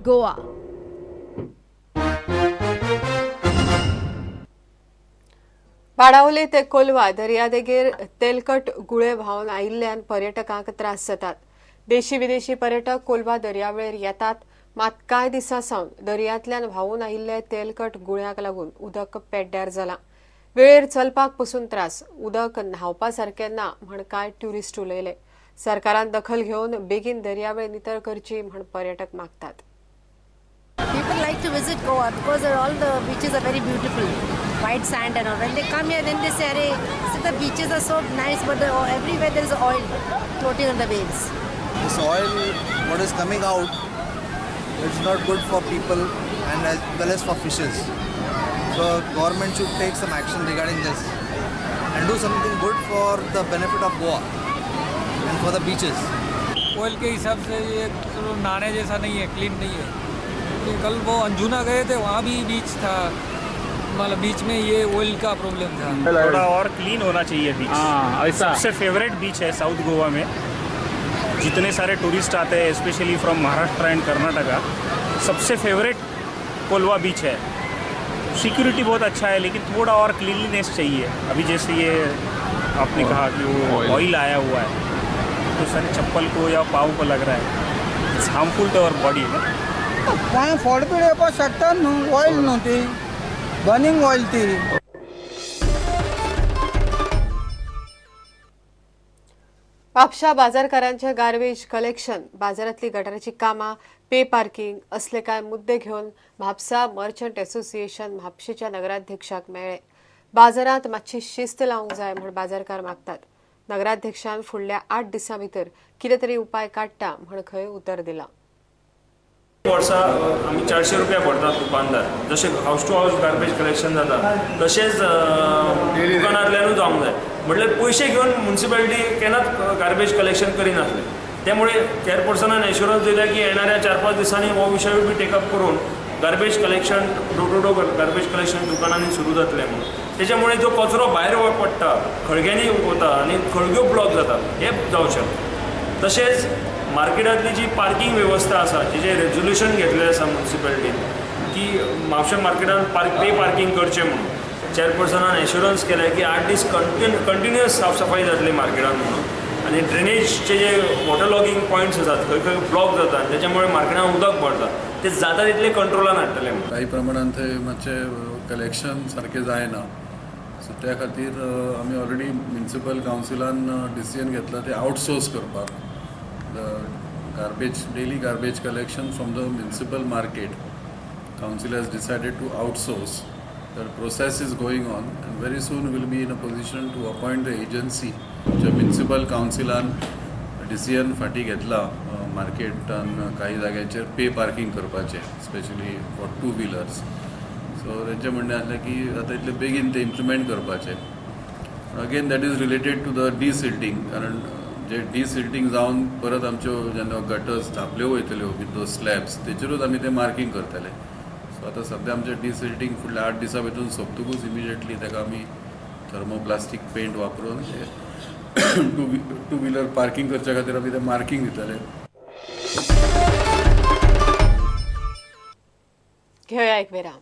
गोवा. बाणावले ते कोलवा दर्यादेगेर तेलकट गुळे व्हांवन आयिल्ल्यान पर्यटकांक त्रास जातात. देशी विदेशी पर्यटक कोलवा दर्यावेळेर येतात, मात कांय दिसां सावन दर्यांतल्यान व्हांवून आयिल्ले तेलकट गुळ्यांक लागून उदक पेड्ड्यार जालां. वेळेर चलपाक पसून त्रास, उदक न्हांवपा सारकें ना म्हण कांय ट्युरिस्ट उलयले. सरकारान दखल घेवन बेगीन दर्यावेळ नितळ करची म्हण पर्यटक मागतात. People like to visit Goa because all the beaches are very beautiful, white sand and all. When they come here, then they say, "Arey, so the beaches are so nice, but everywhere there is oil floating on the waves." This oil, what is coming out, it's not good for people and as well as for fishes. So government should take some action regarding this and do something good for the benefit of Goa and for the beaches. Oil K हिसाब से ये तो नहाने जैसा नहीं है, clean नहीं है. कल वो अंजुना गए थे, वहाँ भी बीच था, मतलब बीच में ये ऑयल का प्रॉब्लम था. थोड़ा और क्लीन होना चाहिए बीच. सबसे फेवरेट बीच है साउथ गोवा में. जितने सारे टूरिस्ट आते हैं, specially from Maharashtra and Karnataka, सबसे फेवरेट कोलवा बीच है. सिक्योरिटी बहुत अच्छा है, लेकिन थोड़ा और क्लीनलीनेस चाहिए. अभी जैसे ये आपने कहा कि वो ऑयल आया हुआ है, तो सारे चप्पल को या पाँव को लग रहा है. It's harmful to our body ना. पांय फोड बीड येवपाक शकता न्हू, ऑयल न्हू ती, बर्निंग ऑयल ती. म्हापशा बाजारकारांचे गार्बेज कलेक्शन, बाजारांतली गटाराची कामां, पे पार्किंग असले कांय मुद्दे घेवन म्हापसा मर्चंट असोसिएशन म्हापशेच्या नगराध्यक्षाक मेळ्ळे. बाजारांत मातशी शिस्त लावंक जाय म्हूण बाजारकार मागतात. नगराध्यक्षान फुडल्या 8 दिसां भितर कितें तरी उपाय काडटा म्हूण खंय उतर दिलां. वर्सा आमी 400 रुपया भरतात दुकानदार. जशें house to house garbage collection जाता तशेंच दुकानांतल्यानूय जावंक जाय. म्हटल्यार पयशे घेवन म्युनिसिपालिटी केन्नाच गार्बेज कलेक्शन करिनासले. त्यामुळे चेअरपर्सनान एश्युरन्स दिल्या की येणाऱ्या 4-5 दिसांनी हो विशय बी टेकअप करून garbage collection, door to door garbage collection दुकानांनी सुरू जातलें म्हणून. तेच्यामुळे जो कचरो भायर पडटा, खळग्यांनी वता आनी खळग्यो ब्लॉक जाता, हें जावचें. तशेंच मार्केटांतली जी पार्किंग वेवस्था आसा, जिचें रेजोल्युशन घेतलें आसा म्युनिसिपालिटीन की म्हापशा मार्केटान पे पार्किंग करचें म्हणून, चेअरपर्सनान एश्युरन्स केलें की 8 दीस कंटिन्युअस साफसफाई जातली मार्केटान म्हणून. आनी ड्रेनेजचे जे वॉटर लॉगिंग पॉयंट्स आसात खंय खंय ब्लॉक जाता आनी तेच्यामुळे मार्केटान उदक भरता, ते जाता तितले कंट्रोलान हाडटले. काही प्रमाणान थंय मातशें कलेक्शन सारकें जायना, सो त्या खातीर आमी ऑलरेडी म्युनिसिपल कावन्सिलान डिसिजन घेतला ते आउटसोर्स करपाक. The garbage, daily garbage collection from the municipal market, council has decided to outsource. The process is going on and very soon we'll be in a position to appoint the agency. जे municipal कावन्सिलान decision फाटीं घेतला मार्केटान काही जाग्यांचेर pay parking करपाचें, specially for 2 wheelers. So तेंचें म्हणणें आसलें की आतां इतले बेगीन तें इम्प्लिमेंट करपाचें. Again that is related to the desilting, कारण जे डिसिल्टिंग जावन परत आमच्यो जेन्ना गटर्स धांपल्यो वयतल्यो विथ those slabs, तेचेरूच आमी तें मार्किंग करतले. सो आतां सद्या आमचें डिसिल्टिंग फुडल्या 8 दिसां भितून सोंपतकूच इमिजिएटली ताका आमी थर्मोप्लास्टीक पेंट वापरून टू व्हिलर पार्किंग करच्या खातीर आमी तें मार्किंग दितले. घेवया एक विराम.